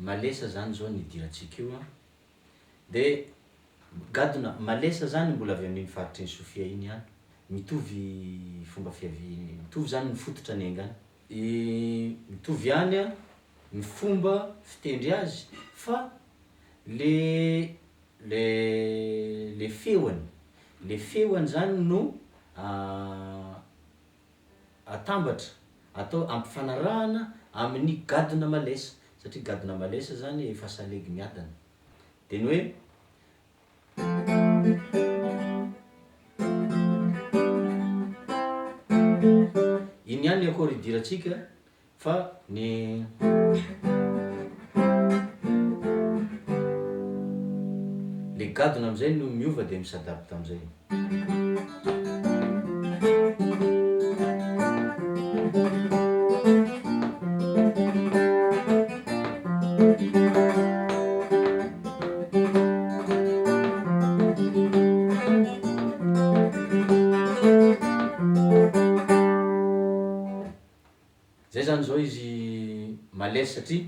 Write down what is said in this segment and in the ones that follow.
Malesa zany zao ny idirantsika io a, de gadona malesa zany mbola avy amin'igny faritry ny Sofia igny ihany, mitovy fomba fiaviany, mitovy zany ny fototra niaingany, mitovy ihany a ny fomba fitendry azy fa le le le feony le feony zany no atambatra atao ampifanarahana amin'ny gadona malesa satria gadona malesa zany efa salegy miadana, de ny hoe. Iny ihany ny accord idirantsika fa ny. Le gadona amizay no miova de mi-s'adapte amizay. Zay zany zao izy malaise satria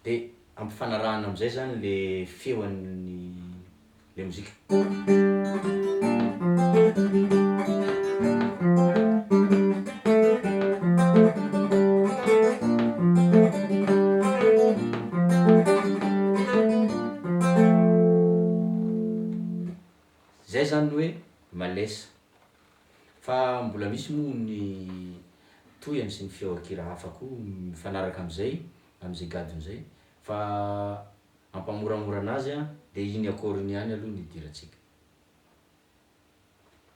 De ampifanarahana amizay zany le feon'ny le mozika. Zay zany ny hoe malesa. Fa mbola misy moa ny tohiny sy ny feon-kira hafa koa mifanaraka am'zay, am'zay gadona zay fa hampamoramora anazy a de igny accord igny ihany aloha no idirantsika.